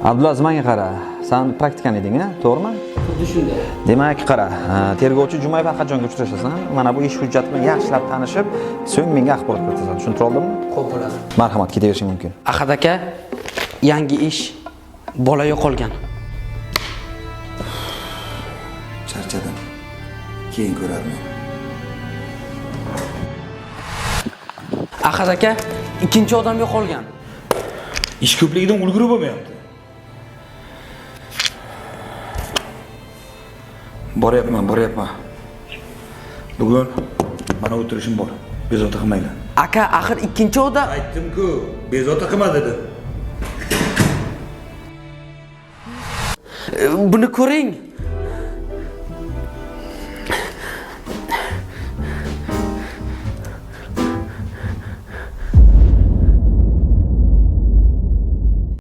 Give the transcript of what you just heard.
Abdulaziz, menga qara. San praktikant eding, a? To'g'rimi? Xuddi shunday. Demak, qara, tergovchi Jumayev Ahadjonga uchrashasan. Mana bu ish hujjati bilan yaxshilab tanishib, so'ng menga axborot kiritasan. Tushuntira oldimmi? Xo'p bo'ladi. Marhamat, ketaverishing mumkin. Ahad aka, yangi ish, bola yo'qolgan. Charchadim. Keyin ko'rarman. Ahad aka, ikkinchi odam yo'qolgan. Ish ko'pligidan ulgurib bo'lmayapti. Boryapman, boryapman. Bugun mana o'tirishim bor. Bezovta qilmanglar. Aka, axir ikkinchi odam. Aytdim-ku, bezovta qilma dedim. Buni ko'ring.